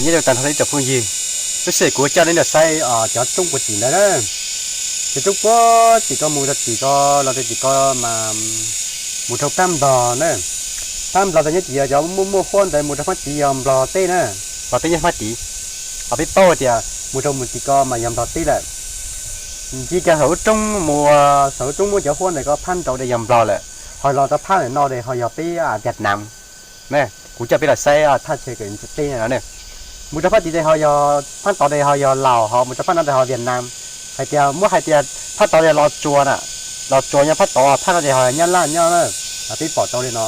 Nyob zoo tag nrho ib tsoom phooj ywg, lub sij hawm kuv coj nej los saib cov roob puag tim ntawd na. Cov roob puag tim ko mus rau tim ko los rau tim ko mas mus rau phab Nplog na. Phab Nplog ntawd nyob tim yog cov muaj muaj huab ntawd mus rau phab tid yog Nplog teb na. Nplog teb nyob phab tid. Ho peb paub hais tias mus rau mus tim ko mas yog Nplog teb lawm. Nce kiag saum lub roob mus, saum lub roob muaj cov huab ntawd ko phab nraud ces yog Nplog lawm, ho los rau phab ntawm no ces ho yog peb Vietnam. Kuv coj peb los saib thaj chaw kev teb no. Mus rau phab tid ces ho yog phab tod ces ho yog Laus, ho mus rau phab no ces ho Vietnam. Hais tias muab hais tias phab tod ces Los Tsuas na, Los Tsuas nyob phab tod, phab no ces ho Nyab Laj nyob na. Peb pom tau li no,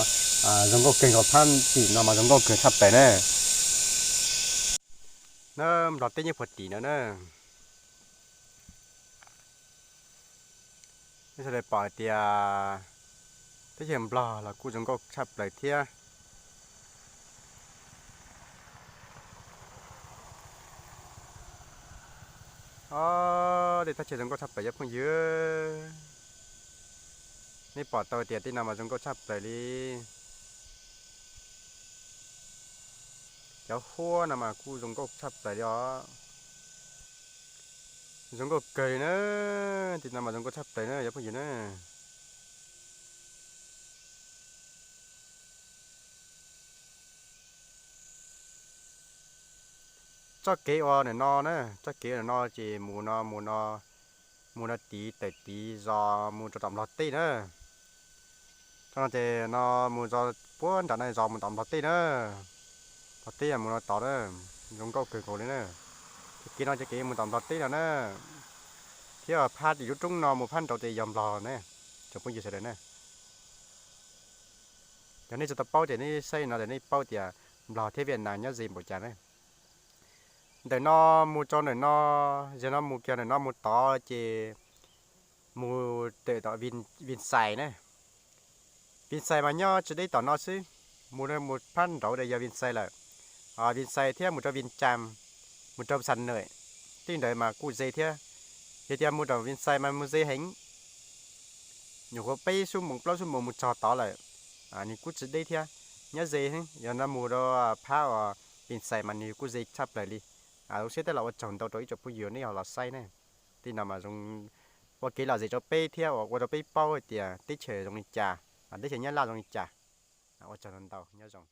zoo nkauj kawg nkaus, phab tim no mas zoo nkauj kawg tshaj plaws na. Na, Nplog teb nyob puag tim no na. Nej sawv daws pom hais tias teb chaws Nplog los kuj zoo nkauj tshaj plaws thiab. Ob, tej thaj chaw zoo nkauj tshaj plaws cov phooj ywg. Nej pom tau tias tej no mas zoo nkauj tshaj plaws li. Cov huab no mas kuj zoo nkauj tshaj plaws li os. Zoo nkauj kawg li na. Tej no mas zoo nkauj tshaj plaws na cov phooj ywg na. Txoj kev uas ntawm no na, txoj kev ntawm no ces mus no, mus no, mus no tid tawm tid zos mus rau tom Nplog teb na. Txoj no ces no mus zos puag nram no zos mus tom Nplog teb na. Nplog teb mus no tod na, zoo nkauj kawg nkaus li na. Ces kev no ces kev mus tom Nplog teb no na. Thiab phab tim lub roob no mus phab nraud ces yog Nplog na, tsoom phooj ywg sawv daws na. Yog nej tsis tau paub ces nej saib no ces nej paub tias Nplog thiab Vietnam nyob ze npaum cas na. Ntawm no mus rau ntawm no, yog no mus kiag ntawm no mus tod ces mus tawm tom Vin Xais na. Vin Xais mas nyob tsis deb tom no xwb, mus mus phab nraud ces yog Vin Xais lawm. Vin Xais thiab mus rau Vin Cas, mus rau Xam Naj, tej ntawd mas kuj ze thiab. Yog tias mus rau Vin Xais mas mus ze heev, nyuam qhuav peb xuab moos plaub xuab moos mus txog tod lawm, nws kuj tsis deb thiab, nyob ze. Yog no mus rau phab uas Vin Xais mas nws kuj ze tshaj plaws li. Zoo siab tej los ua tsaug ntau rau ib tsoom phooj ywg nej ho los saib ne. Tej no mas zoo ua kev lom zem rau peb thiab ua rau peb paub hais tias teb chaws zoo li cas, teb chaws Nyab Laj zoo li cas. Ua tsaug ntau, nyob zoo.